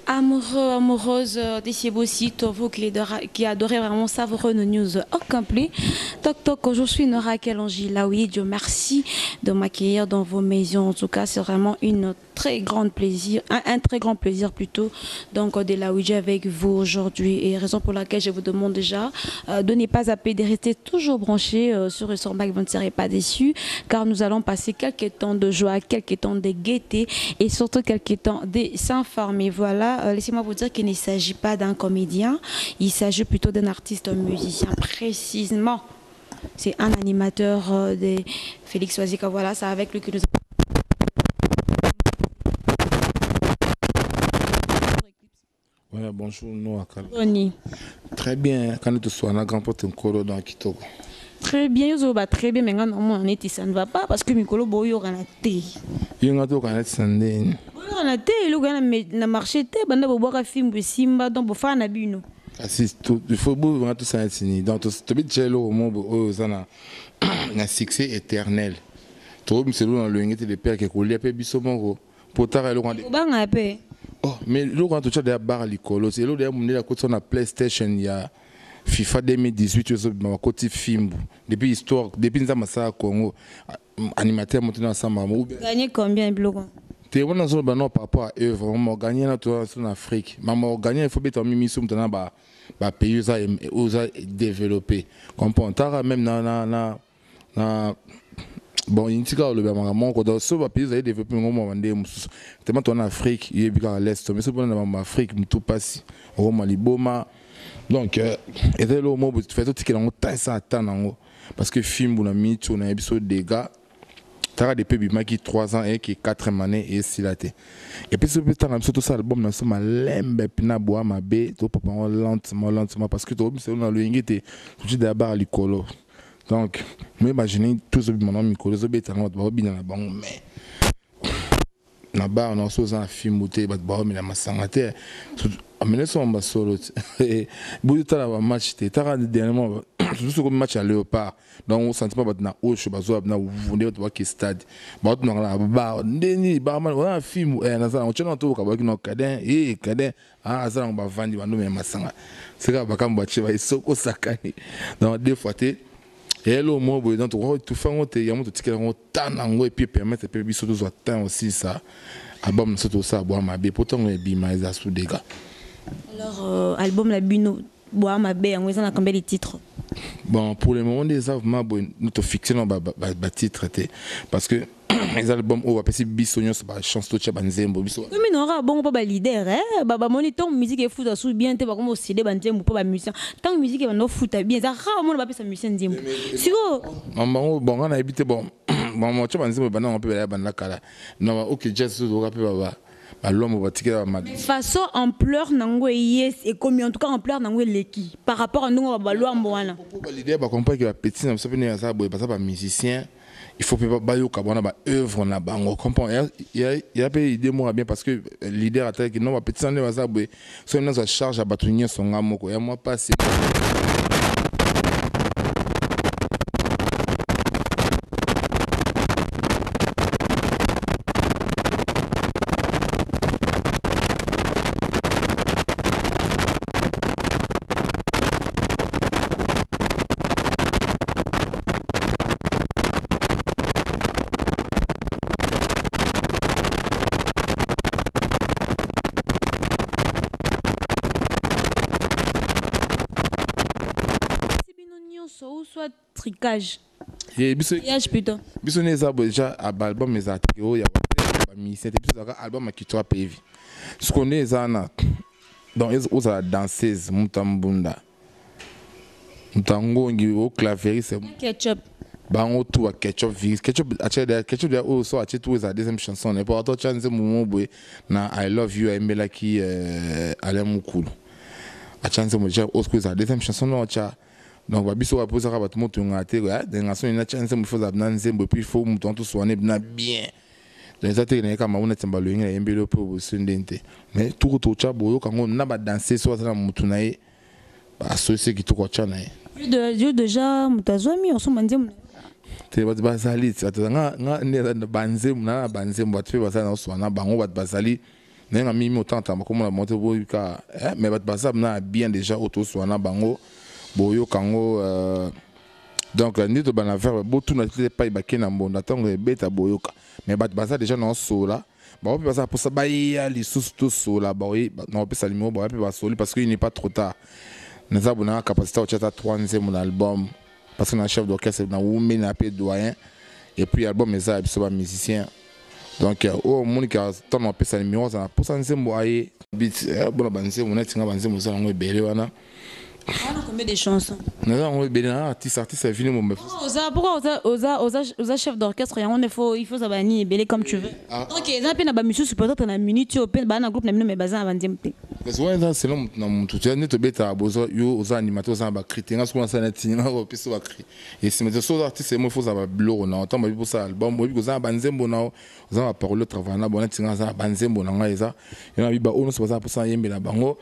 Amoureux, amoureuse de ces beaux sites, vous qui adorez vraiment savoureux nos news au complet. Toc toc, je suis Nora Kalonji Laoui. Dieu merci de m'accueillir dans vos maisons. En tout cas, c'est vraiment une très grande plaisir, un très grand plaisir plutôt, donc de la Ouija avec vous aujourd'hui. Et raison pour laquelle je vous demande déjà de ne pas zapper, de rester toujours branché sur Ressort Mag, vous ne serez pas déçus, car nous allons passer quelques temps de joie, quelques temps de gaieté et surtout quelques temps de s'informer. Laissez-moi vous dire qu'il ne s'agit pas d'un comédien, il s'agit plutôt d'un artiste musicien précisément. C'est un animateur de Félix Wazekwa. Voilà, c'est avec lui que nous Ouais, bonjour, Noah Kala. Boni. Très bien, quand tu sois là, grand porte Nkolo dans Kitoko. Très bien, yo ba très bien, mais non, moi, on est, ça ne va pas parce que Mikolo boyo na te. Yo nga to kana tsande. Boyo na te, eloko na me, na marché te, banda bo boka film simba donc bo fa na bino. Ah si, tout, il faut bo nga to sa tini. Donc to to bi tchelo au mo o za na na succès éternel. To mi selo na loyenge te de père ke kolia pe biso moko. Potara eloko wana. Obanga pe. Oh, mais eloko wana totya deya bar likolo. C'est eloko deya mondele akoti na PlayStation ya FIFA 2018 oyo ezobima bakoti fimbu. Depuis histoire, depuis nzambe asala Congo, animateur moto na asamba mo. Gagné combien biloko? Te wana nazoloba non par rapport à eux, vraiment gagné na to na Afrique. Mama gagné il faut beta mimi soum tana ba ba pays oza oza développé. Comprends? Tara même na na na na bon, il y a le maman moko donc so ba pays développé ngo mo ndé mususu. Tellement toi en Afrique, il y a bien l'est, mais c'est bon na Afrique mutu pasi, Roma liboma. Donc et le mot tu fais tout qui nango temps ça attend nango parce que film na mi tu na biso dégâts tara depuis bimaki 3 ans et qui 4 années et silaté. Et puis ce petit temps surtout ça album na so malembe pina boa mabe to papa lentement lentement parce que to c'est na loyenge te tout d'abord likolo. Donc, moi, imaginez tous les gens qui ont été en train de mais na bar na so za film te ba ba mais na masanga te amene so ba solo te bu ta la match te ta dernièrement surtout ce match à Léopard donc on sentit pas ba na haut ba zo na vunde ba ki stade ba to na ba ndeni ba ma on a film eh na za on tient to ka ba ki no kadin eh kadin ah za ba vandi ba no mais masanga c'est ka ba ka ba che ba isoko sakani donc deux fois te hello moi boy donc tout fait on te ya moto tikela on tanango et puis permettre puis biso to temps aussi ça album surtout ça bois mabe pourtant on est bima eza sous dégâts. Alors album la bino bois mabe yango eza na combien de titres? Bon pour le moment des vraiment boy nous te fixer non ba, ba, ba titre te parce que les albums o bapesi biso nyonso ba chance to tia ba nzembo biso. Oui, mais non, bon, pas ba leader, hein. Ba, ba, moni, tant musique est fouta sous bien, te, ba, comme au CD, ba nzembo, pas ba musicien. Tant musique est no fouta bien, ça rarement ba pesa musicien nzembo. Siko. Non, bon, bon, on a évité, bon, bon, moi, tu vois, nzembo, ba, non, on peut aller, ba, na kala. Non, ba, ok, jazz, tout, on peut, ba, ba, ba, l'homme, ba, ticket, ba, ma. Façon ampleur nango yes et comme en tout cas ampleur nango leki par rapport à nous ba lwambo wana. Ba leader ba comprendre que ba petit na biso pe na ba, ba musicien. Il faut pas bayoka bona ba œuvre na bango comprend il y a, il y a pe idée moi bien parce que leader attaque non ba petit na baza boye so na za charge à bato nyonso nga moko ya moi pas soit tricage. Et biso Tricage plutôt. Biso ne za déjà à album mes articles oh ya ba musicien te biso za album qui trois PV. Ce qu'on est za na donc ils oza danseuse mutambunda. Mutangongi au clavier c'est ketchup. Bango tout à ketchup virus ketchup a tché ketchup de oh so a tché tout za deuxième chanson et pour toi tchanze mumo boy na I love you aimela ki Alain Mukulu. A tchanze mo déjà au za deuxième chanson non tcha donc ba biso ba posa ka bato moto nga te ya denga so na chance mo foza na nzembo puis faut moto to soigner na bien donc ça te na kama una tamba loinga yembelo po bo sendente mais tout to cha boyo kango na ba danser so na moto na ye ba associer ki to ko cha na ye de Dieu déjà moto azwami on so manzembo te ba bazali te nga nga ne na banzembo na banzembo ba te ba na so na bango ba bazali. Ndenge mimi otanta bakomona bango te boyoka, mais bato baza na bien déjà oyo toswa na bango, boyoka yango. Donc nde tobanda verbe, botuna te epai bake na mbonda. Ntango ebeta, boyoka. Mais bato baza déjà na osola bango mpe baza mposa baya lisusu tosola na kopesa numéro, baya mpe basoli, parce que il n'est pas trop tard. Naza bonanga capacité otia ata 3 nzembo na album, parce que na chef d'orchestre na wumeli na mpe doyen, et puis album eza ya biso bamusicien. Donc oyo omonika, ntango apesa numéro, aza na mposa nzembo, aye bit bona banzembo neti nga. Banzembo eza yango ebele wana. Wana combien de chansons? Naza yango ebele na artiste avini mombe. Oza, pourquoi oza chef d'orchestre yango nde faut, il faut ozala nini ebele comme tu veux? Ah. Donc eza mpe na bamisusu, peut-être na minute oyo mpe baa na groupe na bino, mais baza na banzembo te. Parce que wana eza selon motu na motu. Tia nde tobetaka, boza yo oza animateur, oza na bacri te. Nga soki nasala neti nga kopesa bacri esima te. So oza artiste mo, ifo ozala babiloko na yo. Ntango babi posala album, oyebi koza na banzembo na yo, oza na baparole, otravaille na bona. Neti nga aza na banzembo na ngai, eza yo na biba oyo nyonso baza na mposa nayembela bango,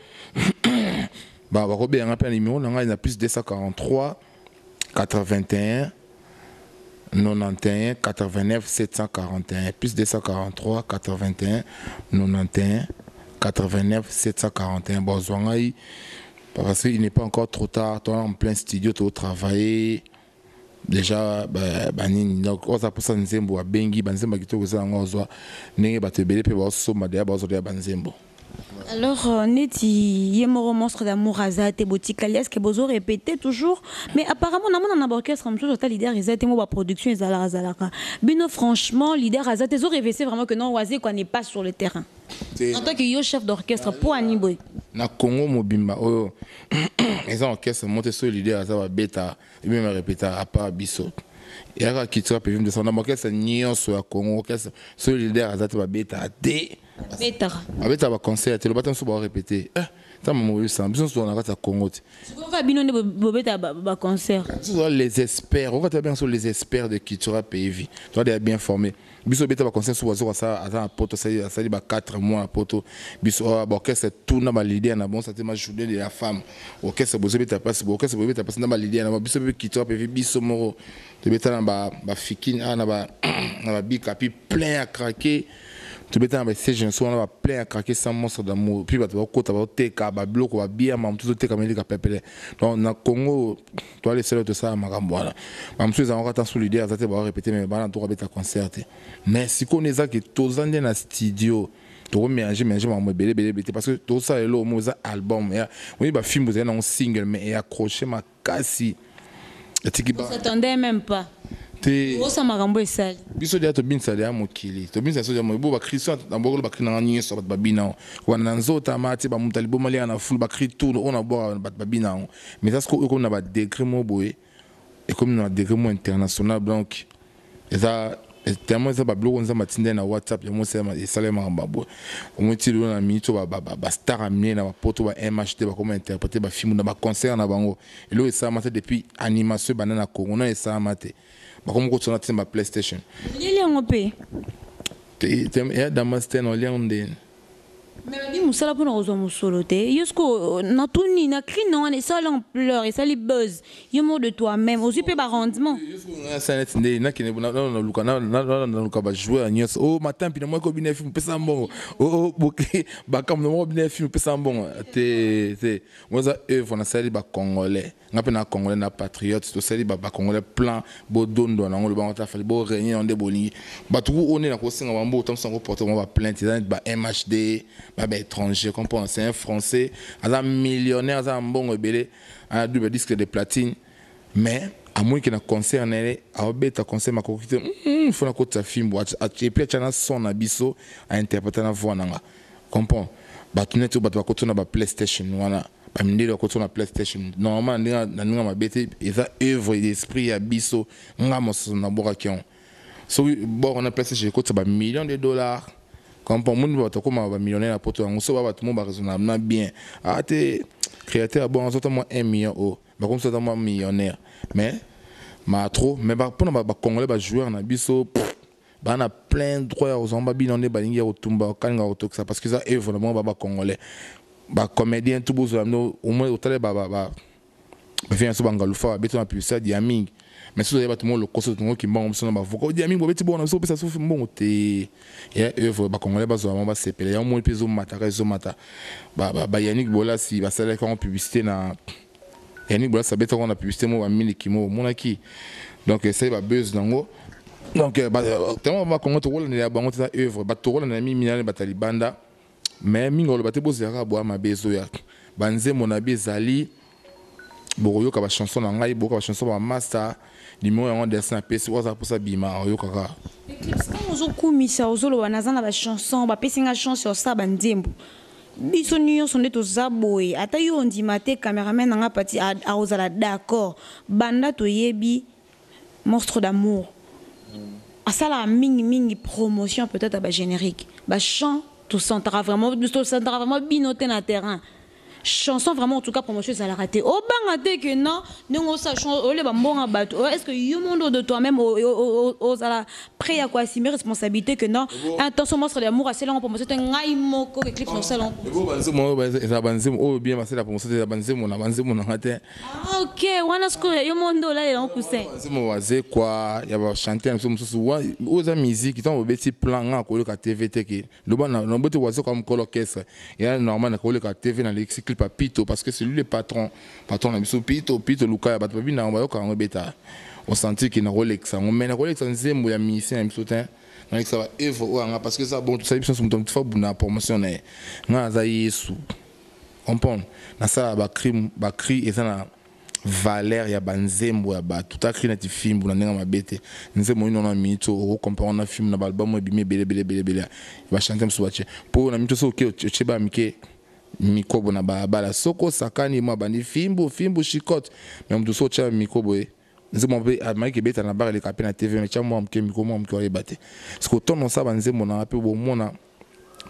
bakobenganga mpe na numéro na ngai na +243 81 91 89 741, +243 81 91 89 741. Bozwa ngai, parce qu'il n'est pas encore trop tard. Toi en plein studio, tu travailler déjà banini. Donc oza mposa nzembo, abengi. Banzembo ya kitoko eza yango, ozwa ndenge bato ebele mpe baosomba deya, bazwa deya banzembo. Alors neti ye moko Monstre d'Amour aza te, botikali, est ce que bozo répéter toujours? Mais apparemment namona na baorchestre mosusu, ata leader eza te, mo baproduction ezalaka azalaka. Bino franchement, leader aza te, ezo vraiment que non, Wazekwa n'est pas sur le terrain en tant que yo chef d'orchestre, po ani boye? Na Congo mobimba oyo, eza orchestre mo te so leader aza, babeta ebime barépéta, à part biso eyaka Cultura Pays Vie. Na orchestre nyonso ya Congo, orchestre so leader aza te, babeta te. Betaka. Babeta baconcert te, lobata mosusu baorépété ntango moyosana. Biso nyonso na kati ya Congo te. Sikoyo bino nde bobeta baconcert? Biso les experts, okati babenga so les experts de Cultura Pays Vie, toza deya bien formé. Biso obeta baconcert so bazo aza na poto, asali ba 4 mois na poto. Biso baorchestre tout na baleader na bango. Sate ma journée de la femme, orchestre bozobeta mpasi, orchestre bozobeta mpasi na baleader na bango. Biso mpe Cultura Pays Vie, biso moko tobeta na bafikine a na babikapi plein à craquer. Tobeta na basiège nyonso wana, baplein à craquer sans Monstre d'Amour. Puis bato bakota, baoteka babiloko, babiyama mosusu, oteka melika pepele. Donc na Congo toalesele, tosala makambo wana. Bamosusu ezalaka ata so leader aza te, baorépété, mais bana tokabeta concert te. Mais sikoyo eza ke toza nde na studio, tokomélange mélange makambo ebele ebele ebele te, parce que tosala eloko moko eza album. Oyebi bafilme ozali nango single, mais eaccroche makasi, etiki. S'attendait même pas. Te. Osa makambo esali. Biso deya tobinisa deya mokili, tobinisa so deya bo bakristo na bokolo, bacri nanga nyonso bato babina yango wana na nzotama ti bamoto aliboma liaka na fulu, bacri tourne oyo na bwaka, bato babina yango. Mais eza sikoyo ekomi na badegré mo boye, ekomi na badegré mo international. Donc eza tellement, eza babiloko Nzambe atindai na WhatsApp yango esalemaka baboye. Omoi ti lelo na minute oyo, bastar ya minene na bapoto, ba MHD, bakoma interpréter bafilme na baconcert na bango. Eloko esalama te depuis animation ebanda na Congo, nano esalama te. Bakomi kotuna ntina ba PlayStation. Olieli yango mpe? Eya damas te na olia yango ndeni. Mais babi mosala mpona kozwa mosolo te. Yo siko natuni na cri na wana esali ampleur, esali buzz, yo moko de toi-même ozwi mpe barendement? Asala neti nde nakende naluka bajoueur nyonso o matin mpina moko obina film, pesa mbongo, o bakambo na moko obina film, pesa mbongo te. Te, mo eza œuvre nasali bacongolais. Nga mpe na congolais na patriote, tosali bacongolais plan bodondwa nango, lobango ta fali borégner yango nde bolingi. Bato ku oyo nde nakosenga bambo ta mosu yango porte bango baplainte, eza neti ba MHD, baétranger comprendre. C'est un Français, aza millionnaire, aza na mbongo ebele, ana double disque de platine, mais amoniki na concert na ye, aobeta concert makoki te, fo nakotisa fimbo. Et puis atya na son na biso, ainterpréter na voix nanga, comprend. Bato neti oyo bato bakoti na baPlaystation wana, bamindele bakoti na PlayStation normalement na ndenge mabe te. Eza œuvre d'esprit ya biso. Nga mosusu nabwakaki yango soki bord na PlayStation, ekotisa bamillion de dollars, comprend. Moni bato akóma bamillionnaire na poto yango. So ba bato mo baraisonnablement bien, aa te, créateur ya bon azota mwa 1 million oyo bakomisa ata mwa millionnaire, mais ma trop. Mais mpona bacongolais, bajoueur na biso baa na plein droit ya kozwa babina nde balingi ya kotumba, kokalinga, kotokisa, parce que eza œuvre na bango. Ba bacongolais, bacomédien tout, bozwa bino au moins otala bafia so bangalufa babeti na publicité ya mingi. Mais soki bato moko lokoso, tongoki mbongo biso na bavoka odia mingi, bobeti bongo na biso, opesa sofi mbongo te. Ya œuvre, bacongolais bazwa bango, basepela yango. Moi mpe ezomataka, ezomata. Bayannick Bolasi basalaki yango publicité na Yannick Bolasi, abetaka yango na publicité mo bamiliki mo omonaki. Donc esali babuzz nango. Donc tellement bakongo tokolandela bango te, eza œuvre. Bato tokolandela mingi nani? Bato ya libanda. Mais mingi oloba te, bozelaka boya mabe ezoya. Banzembo na bi ezali, bokoyoka bachanson na ngai, boyoka bachanson bamaster. Numéro yango dessin apesi oyo aza mposa bima, oyokaka. Eclipse, ntango ozokumisa, ozoloba naza na bachanson, bapesi nga chance ya osala banzembo. Biso nyonso nde toza boye, ata yo ondima te, cameraman na nga pati akozala d'accord. Banda toyebi Monstre d'Amour, asalaka mingimingi promotion peut-être ya bagénérique, bachant. Tosentaka vraiment, tosentaka vraiment bino te na terrain. Chanson vraiment, en tout cas promotion ezalaka te. Obanga te ke non, ndenge osala oleba mbongo bato. Est ce que yo mondo de toi-même ozala prêt ya koassumer responsabilité que non, attention, Monstre d'Amour asalango promotion te, ngai moko Eclipse osala? Banzembo eza banzembo oyo bien basala promotion te, eza banzembo na banzembo nanga te. Ah, ok, wana sikoyo yo mondo olalela coussin. Banzembo bazekwa ya bachanteur na biso mosusu oyo eza musique. Ntango obeti plan, nga koyoka TV te ke loba naboti wazekwa mokolo orchestre eya normal. Na koleka TV, nalekisi clip ya Pito parce que c'est lui le patron, patron na biso Pito, Pito Lukaya. Bato babi nango bayoka yango, ebeta, osentir ke nakolekisa yango. Mais nakolekisa nzembo ya musicien na biso te, nalekisa baœuvre oyo yanga parce que eza bon. Tosali biso moto fa bunda promotion na ye. Nga aza Yesu, comprendre? Nasala bacri, bacri eza na valeur ya banzembo ya bato. Ta cri neti fimbu na ndenge mabe te. Nzembo oyo na minute okocompare na film na baalbum ebimi ebele ebele ebele ebele, bachante mosusu batie mpo na minute. Soki oke otie baya mike mikobo na balabala, soki osakani mwa bandi fimbu fimbu chicote. Mais moto so otya micro boye, nzembo mpe amayiki ebeta na bar, eleka mpe na TV. Mais tya mwa moke micro, mwa moke, oyeba te. Parce que otono osala banzembo nanga mpe bomona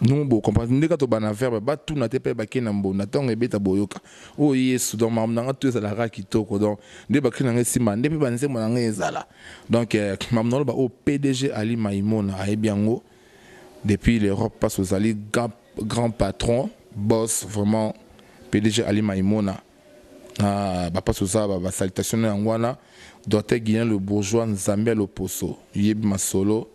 nous bocomprendre ndenge tobana verbe batuna te mpe bakei na mbonda. Ntango ebeta, boyoka oyo Yesu. Donc makambo nanga to ezalaka kitoko. Donc nde bacri nanga esimba, nde mpe banzembo nanga ezala. Donc makambo naloba oyo, PDG Ali Maimona ayebi yango depuis l'Europe. Parce ozali grand, grand patron, boss vraiment, PDG Ali Maimona. Bapasi oza basalutation na yango wana. Docteur Guillain le Bourgeois, Nzambe ya loposo, yebi masolo.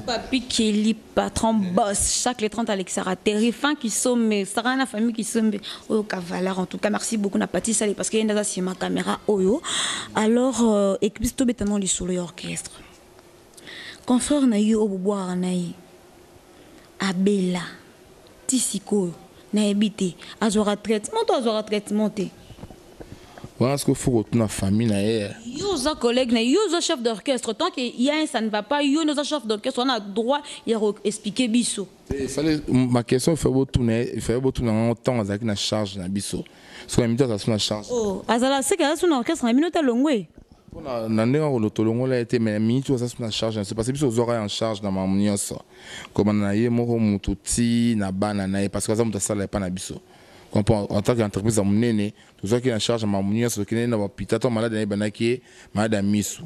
Papi Kelly, patron boss, chaque le 30 Alexara, Terrifin qui somme, Sarah la famille qui somme, oh Cavalar, en tout cas, merci beaucoup, na pati sali, parce qu'il y a sur ma caméra, oyo. Alors, équipe, tout maintenant, le solo orchestre. Confrère na yo, au boire na ye, Abela, Tisiko, na ebité, azwara traitement, to azwara traitement te? Wana sikoyo faut kotuna famille na ye. Yo oza collègue na yo, oza chef d'orchestre. Tant que y a un ça ne va pas, yo oza chef d'orchestre, on a droit ya expliquer biso. Il fallait ma question, il fallait botuna, il fallait botuna yango ntango azalaki na charge na biso. Soki na mito azala so na charge. Oh, azala seke aza so na orchestre na bino te, longwe? Mpona na ndenge akolo tolongola ye te, mais miniti oyo aza so na charge na biso, parce que biso ozwaka ye en charge na makambo nyonso, kobanda na ye moko motu ti na bana na ye, parce que aza moto asala epa na biso. Comprend? En tant qu'entreprise ya monene, tozwaki na charge ya makambo nyonso. Tokendeki na bahôpital to malade na ye ebandaki ye, malade ya misu.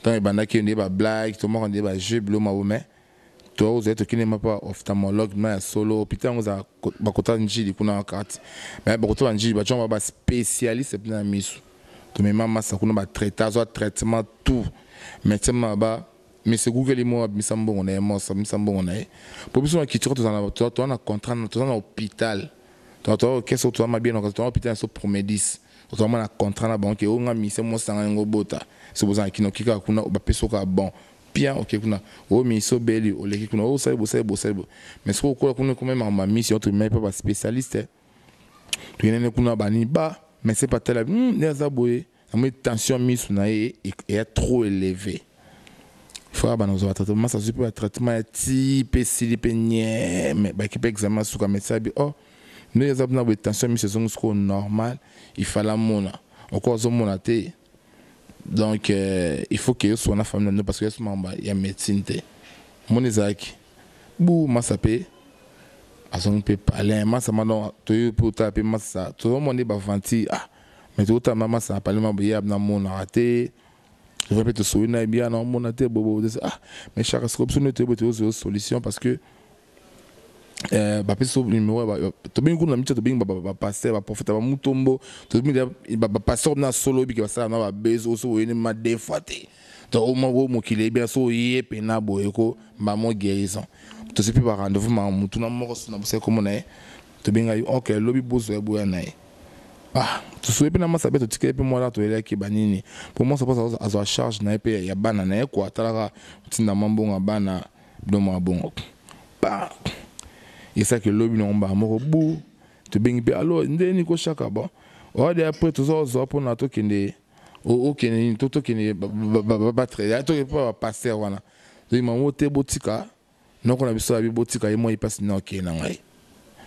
Ntango ebandaki ye nde bablague, tomoko nde bajeu bilo mabo. Mais tozali tokende ma mpa ophtalmologue ma ya solo. Hôpital yango ezala bakota Njili kuna na kati, mais bakota banjili batia baspécialiste mpena ya misu. Tomema masa kuna, batraite, azwa traitement, tout. Médecin ma ba mais ekukeli mo abimisa mbongo na ye, mosa abimisa mbongo na ye po biso na culture toza na contrat, toza na hôpital, toza orchestre, toza mabe na toza hôpital na so Promedis, toza na contrat na bango ke oyo nga mise mosanga yango bota. So boza na kino kika kuna, bapesi oka bon bien, oke kuna oyo mise obeli, oleki kuna oyo osali bosali bosali bo. Mais soki okola kuna, ekoma makambo ya misi oyo, tomai mpe baspécialiste, tokendene kuna bani ba mais c'est pas tala nde aza boye. Namoni tension misu na ye eya trop élevé, faut abana kozwa batraitement. Masa azwi mpe batraitement ya ti mpe esili mpe nye. Mais baki mpe examen suka, médecin abi: "Oh, ndenge eza mpena boye, tension miso ezongi sikoyo normal." Il fallait amona oko azomona te. Donc il faut ke yoswa na famille na bino parce que yeso makambo ya médecine te. Moni ezalaki bu masa mpe azongi mpe palin masa ma. Toyebi mpe otala mpe masa, tozomona nde bavanti. Ah, mais tokotala ma masa na palin ma boye, namonaka te. Vrai mpe tosoli na ye bia, naomona te bobo. Ah, mais chaka sikoyo biso nde toyebi tozozwa solution parce que Bapesi so numéro, tobengi kuna na mitia, tobengi bapasteur, baprophète, bamutombo, tobengi bapasteur na solo oyebiki basala na babese oso oyeni ma deux fois te. Donc oyo mokili eyebi so oye mpena boye ko mbamo guérison. Tozwi mpe barendez-vous maka mutu na moko so na bosali komona ye, tobenga ye, ok, lobi bozwa ye, boya na ye. Ah, tosoyi mpe na masa mpe totikali mpe mwana, toyelaki banini po mwasi mpo azwa charge na ye mpe ya bana na ye kwa, atalaka ntinda mwa mbongo ya bana biloko mwa bongo. Pa esalaki lobi nango mbala moko bu tobengi mpe alo ndeni koshaka. Bon, oade après toza kozwa mpona tokende, okende nini, tokende batre, tokende mpo bapasteur wana. Toyi mamo te, botika noko na biso, abi botika ye mwa epasi na okende na ngai.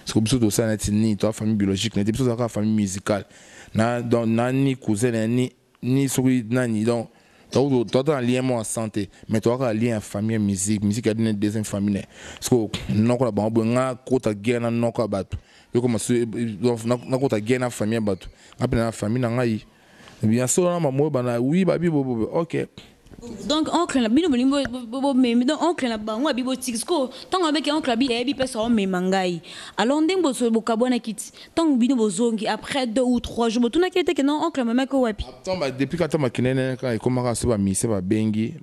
Parce que biso tosala neti nini, toa famille biologique neti biso tozalaka famille musicale na, donc nani cousin na ni ni soki nani, donc toata na lien moko ya santé, mais toyaka lien ya famille ya musique. Musique ya deuxième famille na parce que noko na bango boye, nga kota guerre na noko ya bato ekoma, nakota guerre na famille ya bato, nga mpe na famille na ngai bien solo na mamo bana oui babi bobobe, ok. Donc oncle na bino bolingi bomemi, donc oncle na bango abi botiki siko ntango abeki oncle abi ayebi mpe so omema ngai. Alors ndenge bokabwanaki ti ntango bino bozongi après 2 ou 3 jours, botunaki ete ke non, oncle amemaki wapi? Ntango depuis kata makinene kaka ekomaka so bamise babengi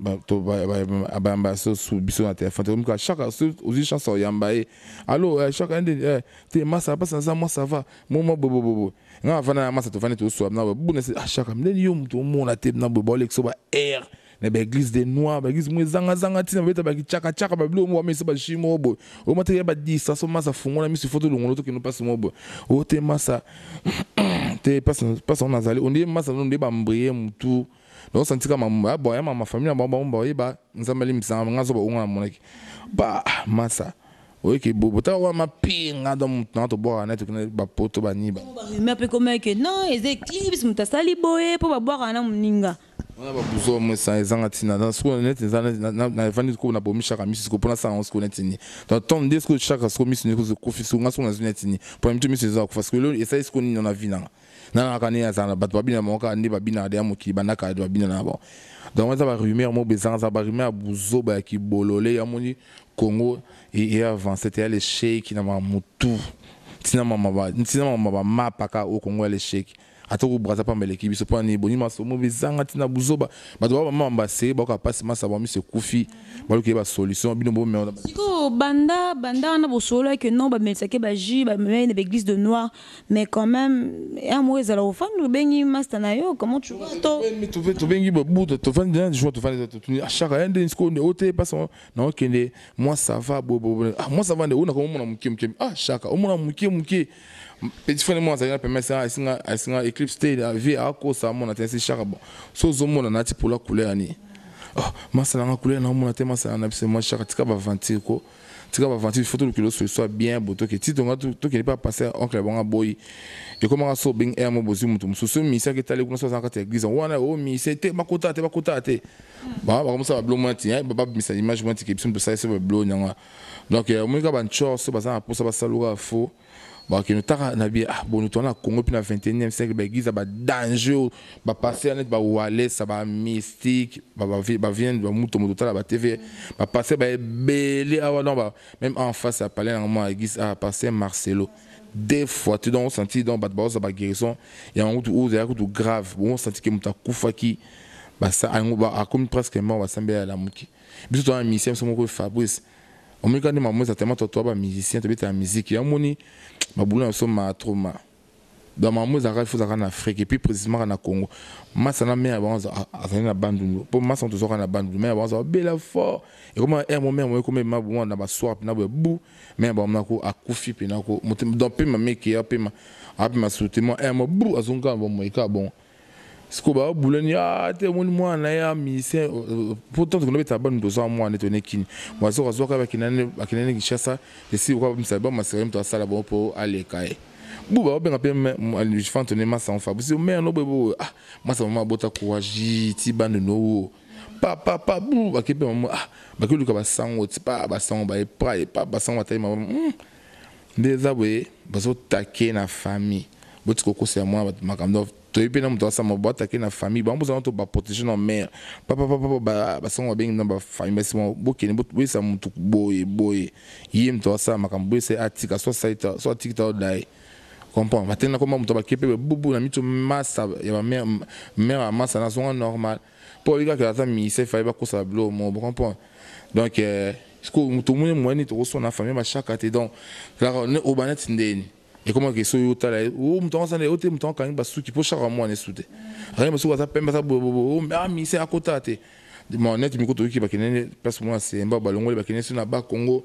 bayamba so biso na telefone, tokomika chaque ozwi chance oyamba ye, allo chaque nde te masa mpasi naza mwa ça va mo mwa bobobobo, nga avanda na masa, tovandi toswa na boye buna. Ah, chaka ndeni yo moto omona te na boye baolekisa ba air na baéglise des noirs, baéglise mo ezangazanga ntina babeta bakitiakatiaka babiloko mo bamesa bashimo boye, oma te ya badistraction. Masa fungola miso, fo tolongola tokende mpasi mo boye o te masa te mpasi wana nazali ondie masa nde bambrie mutu naosantika bon ya mama famille na bango, bango bayeba Nzambe alimbisanga nga zo baonga namonaki ba masa oyeke bobo tala wana mapinga, donc motu nanga tobwaka na tokende bapoto bani ba Barumeur mpe komeke non, eza éclipse, moto asali boye mpo babwaka na moninga. Wana babuzo mo ezanga ntina. Sikoyo neti eza navandi sikoyo, nabomi chaka miso sikoyo mpona sala yango sikoyo neti nini? Donc ntongo nde sikoyo chaka sikoyo miso nde ekufi sikoyo, nga sikoyo nazwi neti nini mpona mito miso eza kokufa sikoyo, esali sikoyo nini na vie nanga? Nanaka nini azala na bato babina bango kaka nde babinaka deya mokili bandaka babina na bango. Donc eza barumeur mo bezanga, eza barumeur ya buzoba ya kibolole. Yamoni Congo e avance te, ya l'échec na mamutu, ntina mama bamapa kaka oyo Congo ya l'échec. Ata ko Braza pamba eleki biso mpo nini? Boni masomo bezanga ntina, buzoba. Bato ba bamama baseye bakoka mpasi masa bango miso ekufi, baluki ye basolution bino bomea. Sikoyo banda banda wana bosololaki non, bamelisaki bajus, bamemaki na baéglise de noir, mais quand même un mot ezala ofandi obengi master na yo, comment tu vois to? Tobengi babuta, tovandi na jour, tovandi, totuni chaque aya nde sikoyo o te mpasi naokende moi ça va boye, ah moi ça va nde oyo nakomomona moke moke, ah chaka omona moke moke petit frère mo azali na permet asinga asinga éclipse te vie akosa amona te. Esi chaka bon so ozomona nati pola couleur ani, oh masa nanga couleur naomona te, masa na biso moi chaka tika baventure ko, tika baventure, faut tolukela solution bien bo toke ti tonga tokende mpe apase oncle bango aboyi. Ekomaka so obengi aire mo bozwi moto mosusu so misi aketali kuna so aza na kati ya église wana o mise te, bakota te, bakota te, bakomosala babilo mwa ti babimisa image mwa tike biso tosalisi babilo nyanga. Donc omoni kaka bancor so baza na mposa basaluka faux, bakende taka na bie. Ah boni toza na Congo mpe na 21e siècle, baéglise ya badanger, bapaster neti bawalesa, bamystique, bavienne bamutu moto tala batv, bapaster baebele awa. Donc même en face ya palais nanga mwa église pasteur Marcelo deux fois te. Donc osenti, donc bato baozwa baguérison yango kutu oyo ezalaki kutu grave bongo, osenti ke moto akufaki, akomi presque mort, basambi alamuki. Biso toza na musicien biso moko Fabrice, omoni kaka nde mamo eza tellement toa bamusicien, tobetaka musique, yamoni babulu na biso ma trop ma. Donc mamo ezalaka, il faut ezalaka na Afrique et puis précisément kaka na Congo. Masa na mare bango azali na Bandundu mpo masa tozwaka na Bandundu, mare bango azala bela fort, ekoma aire mo mare mo ekoma ema bongo na basoir mpena boye bu mare bango nako akufi mpena ko donc pema meke apema apema surtout aire mo bu azonga bomoi kaka bongo. Sikoyo babulani a te omoni mwana na ye ya musicien po tant tokende beta Bandundu, tozwa mwana nete one kini bazoka azwaka bakendani Kinshasa esi oka bamisa bamaseka moto asala bongo mpo aleka ye bu baobenga mpe fantone masa Fabrice mare no boye boye. Ah masa mama abota courage ti Bandundu owo pa pa pa bu bake mpe mama, ah bake luka basango ti pa basango baepa epa basango batali mama nde eza boye, bazotake na famille, botika kokosela mwana bato makambo. Toyebi mpe na moto asama boatake na famille bango, bozala to baprotege na mare papapapa, basango babengi na bafamille, basi bokende boyesa motu boye boye, ye moto asala makambo boyesa, atika so asali so atiki ta oda ye comprendre. Batenda koma moto bake mpe bubu na miso masa ya bamare, mare ya masa nazonga normal mpo oyebi kaka aza ministère, faye bakosala biloko moko bocomprendre. Donc moto omoni moyeni tokoswana famille bashaka te. Donc oba neti ndeni ekomaka so oyo otala o moto yango asala o te, moto yango akangi basuki mpo shaka mwana esu te, akangi basuki, aza pembe, aza boyeboye, ah ministère akota te. Bon, neti miko toyoki bakende place moko na Semba, balongoli, bakende so na Bakongo,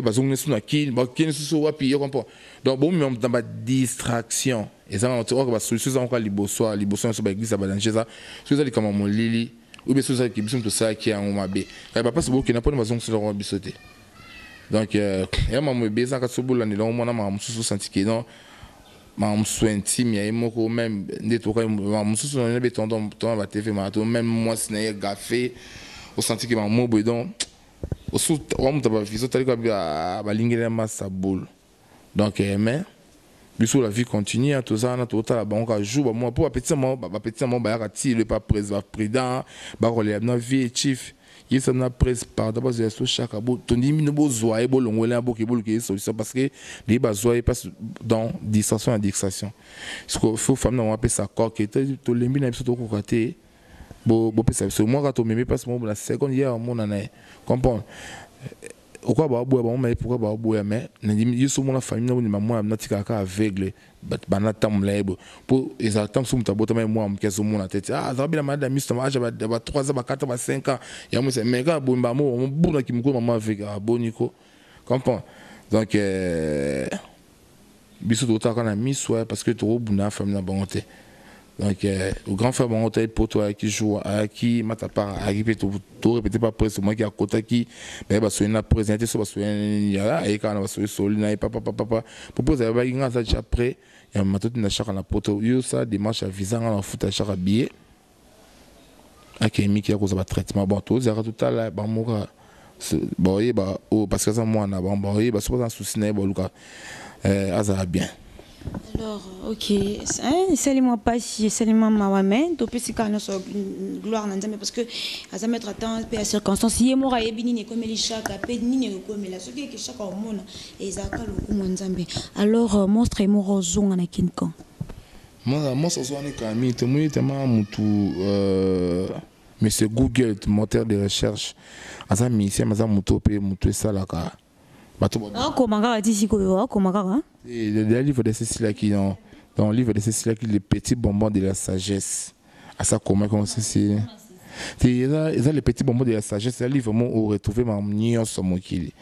bazongi so na Kini, bakende susu wapi, yo comprend. Donc bomema moto na badistraction eza oyo, basolution eza kaka liboso liboso nyonso, baeglise ya badanger eza soki eza likambo ya molili oyo biso ozalaki, biso moto osalaki yango mabe, kaka baplace bokenda mpona bazongiselaka biso te. Donc ya mambo ebele eza kati, so bolandela yango mwana makambo mosusu osanti ke non, makambo mosusu intime ya ye moko, même nde tokai makambo mosusu na be tona batv maka to même mwasi na ye gafe, osanti ke makambo boye. Donc wa moto baviso otali kaka balingeli ya masa boule. Donc mais biso la vie continue, toza wana, totala bango kaka jour bamwa mpo bapetisa mamo bayaka ti le pa président bakolela na vie chief yebisa na presse pardon, bazwa so chaka bo tondimi bino, bozwa ye, bolongola boke, boluka ye solution, parce que ndenge bazwa ye passe dans distraction ya distraction. Faut famille nango apesa accord ke tolembi na biso, tokoka te, bopesa biso mwa kaka tomemi mpasi moko na seconde ye amona na ye comprendre okwa baboya bango maye pourquoi baboya. Mais nandimi ye so mona famille na bondima mwana natikaka kaka aveugle, banda tambola ye boye mpo ezala ntango so moto abotama ye mwana moke azomona te ti azala bela malade ya miso na age ya ba 3 ans, ba 4 ans, ba 5 ans ya mosa, mais kaka boye mbamo mobunaki mokolo mama aveugle aboni ko comprend. Donc biso totaka na miso parce que tokobunda famille na bango te. Donc au grand frère bango tayi poto ayaki jour ayaki matapara ayaki mpe torépété pa presse omaki akotaki baye basoli na président te, so basoli aye kaka na basoli soli na ye papapapapa po mpo ezala baki nga aza déjà prêt ya matotinda chaka na poto, yo sala démarche ya visa, nga na futa chaka billet, akei miki ya kozwa batraitement. Bon, tozalaka totala bango baoyeba oyo parce que aza mwana bango, baoyeba soki aza na souci na ye, baluka azala bien. Alors, ok, esalema mpasi, esalema mawa, mais topesi kaka nyonso gloire na Nzambe, parce que aza mettre temps mpe ya circonstance, ye moko ayebi nini ekomeli chaka mpe nini ekokomela soki eke chaka omona ezalaka lokumu ya Nzambe. Alors monstre moko ozonga na Kin camp. Monstre ozwani kaka mingi, tomoni tema mutu monsieur Google, moteur de recherche, aza musicien, aza moto mpe motu esalaka bato. Akoma kaka ti sikoyo, akoma kaka. Le livre de Cécile dans le livre de Cécile, les petits bonbons de la sagesse à ça, comment comment ceci eza les petits bonbons de la sagesse, eza livre mo oretrouve makambo nyonso mokili.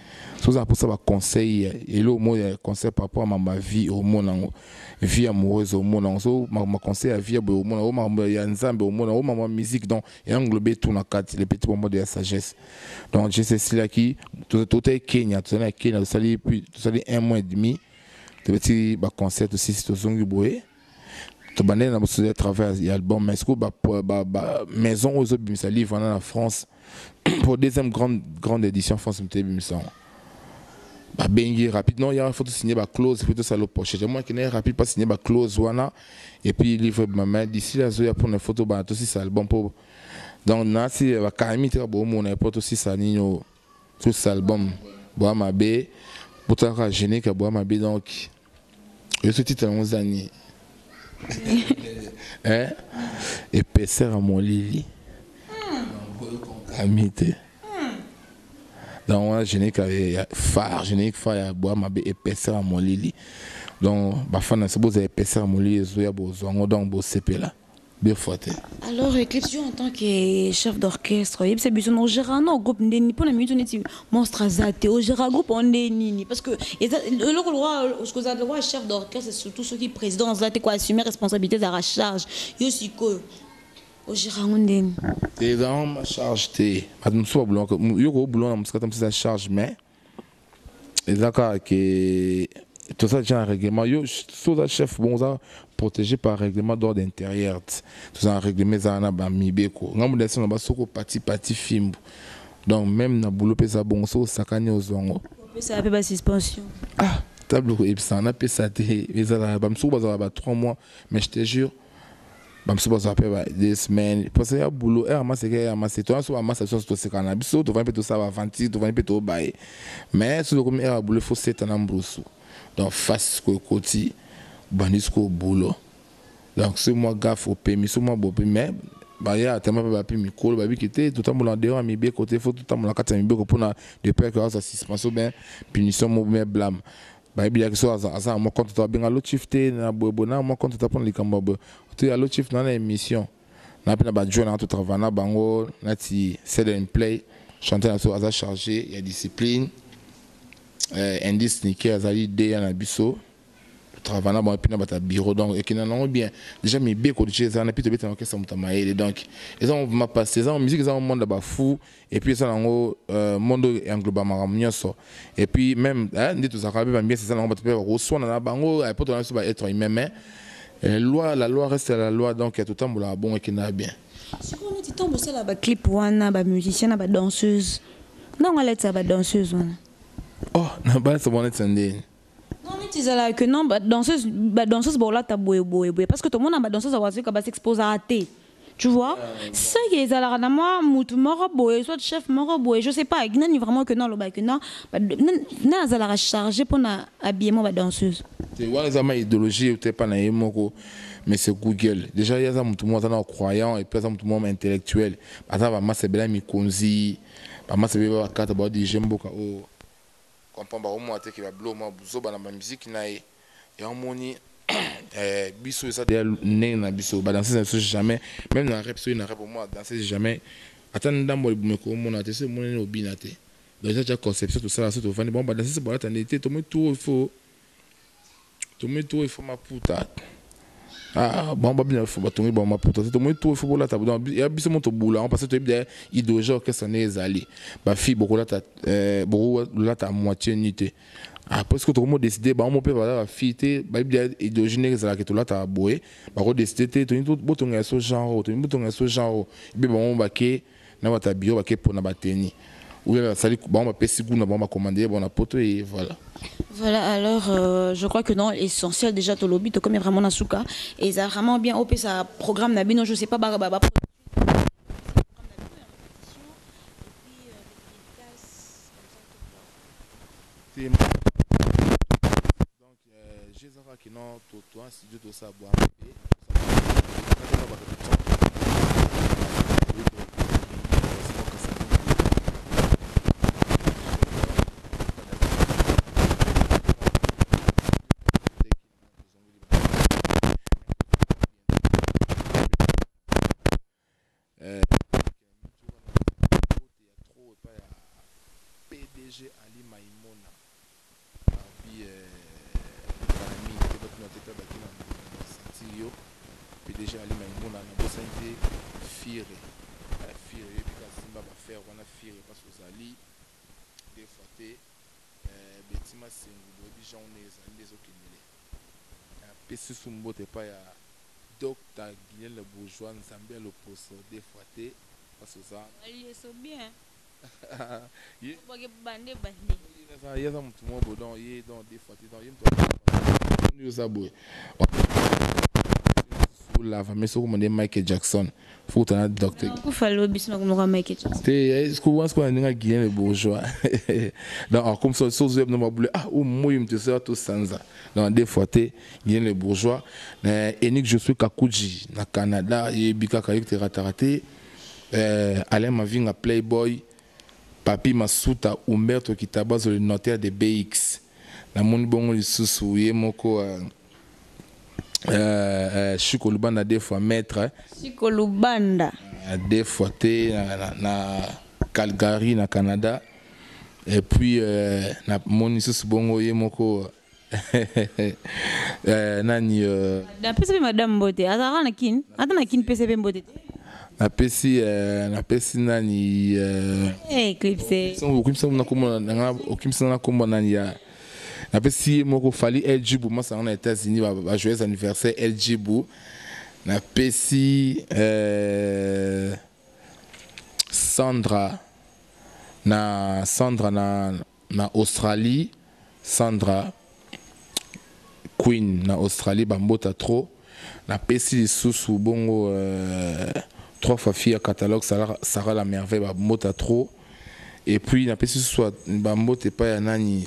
So oza mposa baconseil, elo mo ya conseil par rapport à ma vie, omona yango, vie amoureuse omona yango, so maconseil ya vie ya boye omona, o makambo ya Nzambe omona, o makambo ya musique. Donc englobe tout na kati, les petits bonbons de la sagesse. Donc je esilaki, totali Kenya, tozali na Kenya, tosali tosali un mois et demi, tobeti baconcert, tosisi, tozongi boye, tobandeli na boso ya travail ya album. Mais sikoyo maison oyo ezobimisa livre wana na France pour deuxième grande édition, France moto ebimisa yango, babengi rapide, non, ya faut tosigner baclause po tosala pochette. Moi akende rapide pa signer baclause wana et puis livre mama d'ici là azoya mpona faut tobanda tosisa album mpo. Donc nasi bakangami te, bomona po tosisa nini oyo, tosisa album boya mabe, botalaka générique ya boya mabe. Donc oyo so titre yango eza nini? Épaisseur ya molili kami te. Donc wana générique ya phare, générique phare ya boya mabe, épaisseur ya molili. Donc bafana so bozala épaisseur ya molili ezoya, bozwa yango, donc bosepela deux fois te. Alors Eclipse, en tant que chef d'orchestre, oyebisa biso no ogéra no groupe ndeni mpona minute neti monstre aza te, ogéra groupe o nde nini? Parce que eloko kozala lokwa chef d'orchestre, surtout soki président aza te, koassumer responsabilité ezalaka charge. Yo sikoyo ogéra yango ndeni? Te, ezalaka ma charge te. Bato mosusu babulaka yo kobulona mosika te, mosusu eza charge, mais eza kaka ke toza déjà na règlement. Yo so oza chef, bon, oza protégé par règlement d'ordre intérieur. Toza na règlement, ezala na bamibeko. Ngambo na biso na basoko pati pati fimbu. Donc même na boulot mpe eza bongo, so osakani ozwa yango. Opesaka mpe basuspension? Ah, table koyebisaka napesa te, ezala bamosuku bazala ba 3 mois, mais je te jure. Bamosusu bazwa mpe ba 2 semaines parce que ya boulot ere maseke ya mase toza so bamasa biso tosekana na biso, tovandi mpe tosala baaventure, tovandi mpe tobaye. Mais soki tokomi ere ya boulot, faut seta na mbrusu. Donc face sikoyo ekoti, bandi sikoyo boulot. Donc soki mwa gaffe opemi, so mwa bopemi, mais baya tellement mpe bapi mikolo babiki te. Totambola dehors ya mibeko te, faut totambola kati ya mibeko mpona de peur que aza suspension, bien punition mo bien blâme. Bayebi so aza na mwa compte to abenga lo chief te na boyeboye na mwa compte ta mpona likambo ya boye to alo chief na émission na mpe na bajour nanga totravaille na bango nati set and play chanteur na biso aza chargé ya discipline, indice nike azali deya na biso, travaille na bango mpe na bato ya bureau. Donc ekenda nango bien. Déjà mibeko déjà eza na mpe tobeta orchestre moto ya mayele. Donc eza vraiment passé, eza musique, eza monde ya bafu et puis eza nango monde oyo engloba makambo nyonso. Et puis même nde tozalaka mpe bambiance, eza nango bato mpe bakoswana na bango po tona biso ba être humain, mais loi, la loi reste la loi. Donc totambolaka bongo, ekendaka bien. Sikoyo neti ntango bosala baclip wana, bamusicien na badanseuse, ntango alatisa badanseuse wana? Oh, na balasa bona neti na ndeni? Non, neti ezalaka que non, badanseuse bolata boye boye boye, parce que tomona badanseuse bazoka basexposaka te, tu vois. Ce qui ezalaka na mwa mutu moko boye, soit chef moko boye, je sais pas nani vraiment, que non, alobaka que non, na azalaka chargé mpona habillement badanseuse. Te, wana eza ma idéologie te mpa na ye moko, mais c'est Google. Déjà ye aza motu moko aza na croyant et puis aza motu moko intellectuel. Aza bamasa ebele ya mikonzi, bamasa ebele bakata baodirige mboka oyo, comprend baomona te ke babilo mwa buzoba na bamusike na ye. Yango moni biso eza deya ndenge na biso. Badanseuse na biso, jamais, même na rep, soki na rep omona danseuse, jamais ata ndambo libumu ekomona te. So emonani, obina te. Donc eza tia conception tosala so tovandi bango badanseuse balata nde te. Tomoni tour, il faut tomoni tour, il faut maputa. Ah, bango babina batongi bango maputa te. Tomoni tour, il faut bolata. Donc ya biso mo tobula yango parce que toyebi deya idéologie orchestre nde ezali. Bafille bokolata, bokolata moitié nu te. Après soki tokomo décide, bango mo mpe baza bafille te, bayebi deya idéologie ndenge ezalaka, tolataka boye. Bakodécide te, tolingi botongela so genre, tolingi botongela so genre ebe. Bango bake na bato ya bureau, bake mpona bateni ou bien basali bango, bapesi goût na bango, bacommande bon na poto et voilà. Voilà, alors je crois que non, essentiel déjà tolobi, to comme vraiment na suka et ça vraiment bien op ça programme na bino, je sais pas ba ba ba Donc jezaka kino to un studio tosala bwa mpe. PDG Ali Maimona abi kala mingi te, bato na te mpe baki na sentir yo PDG Ali Maimona. Nabosani te Fire, Fire oyebi ka simba bafere wana, Fire mpasi ozali des fois te. Beti Masengu, boyebi jean nde ezali nde ezokendele. Apesi su mbote epai ya Dr Guilhem Le Bourgeois, Nzambe ya loposo, des fois te mpasi oza. Bien. Ye bande bande. Ye aza motu moko boye. Donc ye, donc des fois te, donc ye moto oza boye olava, mais soki omande Michael Jackson, faut kutana docteur. Kufa lobi so nakomoka Michael Jackson. Te, wana sikoyo na ndenge Guilhem Le Bourgeois. Donc comme ça sozo na mabule, ah, o moyi moto esoya tosanza. Donc des fois te, Guilhem Le Bourgeois na Enik, je suis Kakuji na Canada, yebi kaka ye terataka te. Alain Mavinga, Playboy, Papi Masuta, Umberto Kitabazo, le notaire de BX. Namoni bongo lisusu ye moko Chiko Lubanda, deux fois maître. Chiko Lubanda. Deux fois te na Calgary na Canada. Et puis namoni lisusu bongo ye moko nani Napesi mpe madame mbote, azalaka na Kini, ata na Kini pesa mpe mbote te. Napesi nani? Eclipse. Okimisa na kombo nani ya napesi ye moko Fali El Jibu, masanga na États-Unis, ba joyeux anniversaire El Jibu. Napesi Sandra na Sandra na Australie, Sandra Queen na Australie, bambota trop. Napesi lisusu bongo trois fois fille ya catalogue, Sarah, Sarah la merveille, bambote trop. Et puis napesi lisusu bambote epai ya nani,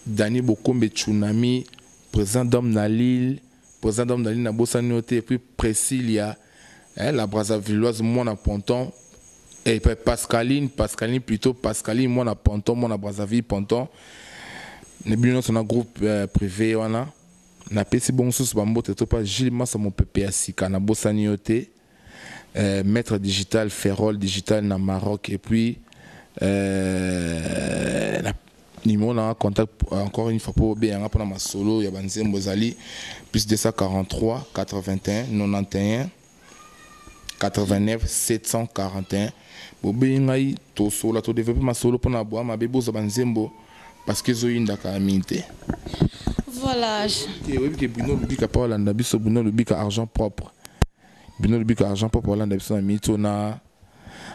Dani Bokombe Tsunami, président d'homme na Lille, président d'homme na Lille, nabosani yo te. Et puis Priscilia, hein, la Brazzavilloise, mwana Ponton, et puis Pascaline, Pascaline plutôt, Pascaline mwana Ponton, mwana Brazzaville Ponton, na bino nyonso na groupe privé wana. Napesi bongo susu bambote to pa Gilles Masa, mopepe ya sika, nabosani yo te, maître digital, Ferrol digital na Maroc. Et puis na numéro na contact encore une fois po obeyanga mpona masolo ya banzembo ezali plus 243 81 91 89 741. Bobeyi ngai, tosola, todéveloppe masolo mpona bwa mabe, bozwa banzembo parce que ezoyindaka mingi te. Voilà. Oyebi ke Bruno Lubika mpo olanda biso, Bruno Lubika argent propre, Bruno Lubika argent propre, olanda biso na miniti oyo na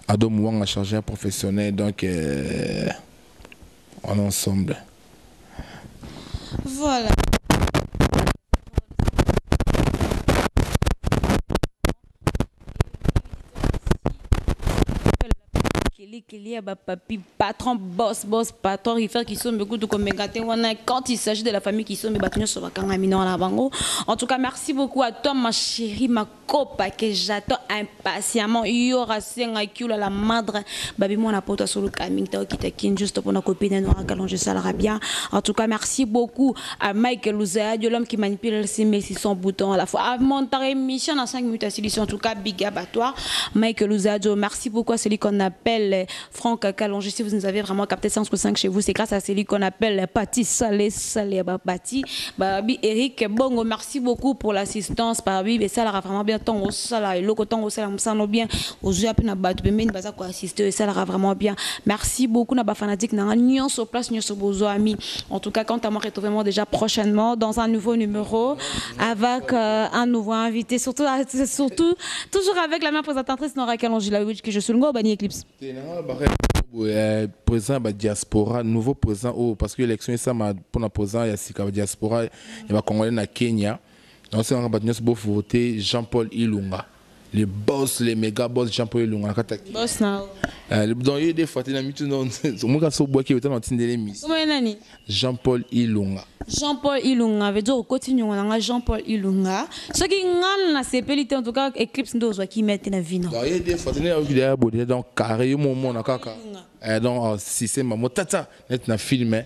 Ado Mouanga, chargeur professionnel. Donc on est ensemble. Voilà. Kili ya bapapi, patron, boss, boss, patron Rifer Kisombe kutu komenga te wana. Quand il s'agit de la famille Kisombe, bato nyonso bakangami na bango. En tout cas, merci beaucoup à toi, ma chérie, ma copa que j'attends impatiemment, yora senga kiula la madre babi mwana poto solo kaming ta okita kin juste pour na copine Nora Kalonge, ça bien. En tout cas, merci beaucoup à Mike Luzadio, l'homme qui manipule le mais son bouton à la fois à monter émission dans 5 minutes à solution. En tout cas, big up à toi, Mike Luzadio. Merci beaucoup à celui qu'on appelle Franck Kalonge. Si vous nous avez vraiment capté 105 chez vous, c'est grâce à celui qu'on appelle Pati Salé Salé Bati Babi Eric Bongo. Merci beaucoup pour l'assistance, Babi, et ça la vraiment bien. Tongo sala eloko, tongo sala mosano bien, ozwi ape na bato pembeni baza koassiste, esalaka vraiment bien. Merci beaucoup na bafanatique nanga nyonso, place nyonso bozwami. En tout cas, quant à moi, retrouvez-moi déjà prochainement dans un nouveau numéro avec un nouveau invité, surtout, surtout toujours avec la même présentatrice, Nora Kalonji Lawich, que je suis le Bani Eclipse. Président ya diaspora, nouveau président oyo, parce que élection esama mpona président ya sika ya diaspora ya bacongolais na Kenya. Naosengaka bato nyonso bovote Jean-Paul Ilunga, le boss, le méga boss Jean-Paul Ilunga na kati ya boss na. Donc ye des fois te na mitu omoka so obwaki ota na otindele misi. Kombo nani? Jean-Paul Ilunga. Jean-Paul Ilunga veut dire okoti nyongo nanga Jean-Paul Ilunga. Soki nga nasepeli te, en tout cas Eclipse nde ozwaki mete na vino. Donc ye des fois te ne ayoki ya bode, donc carré yo momona kaka. Donc système mo tata net na film.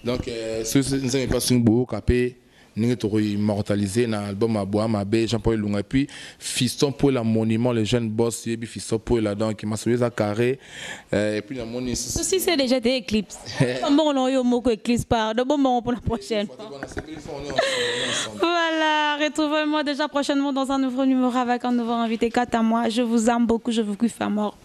Donc soki Nzambe mpasi boyoka mpe ndenge tokoimmortaliser na album ya Boa Mabe, Jean-Paul Ilunga, et puis Fiston Poela monument, le jeune boss, yebi Fiston Poela. Donc masolo eza carré, et puis namoni Ceci, c'est déjà des Eclipse. Bon, on yo moko Eclipse, pardon. Bon, bon, pour la prochaine. Voilà, retrouvez-moi déjà prochainement dans un nouveau numéro avec un nouveau invité. Quant à moi, je vous aime beaucoup, je vous kiffe à mort.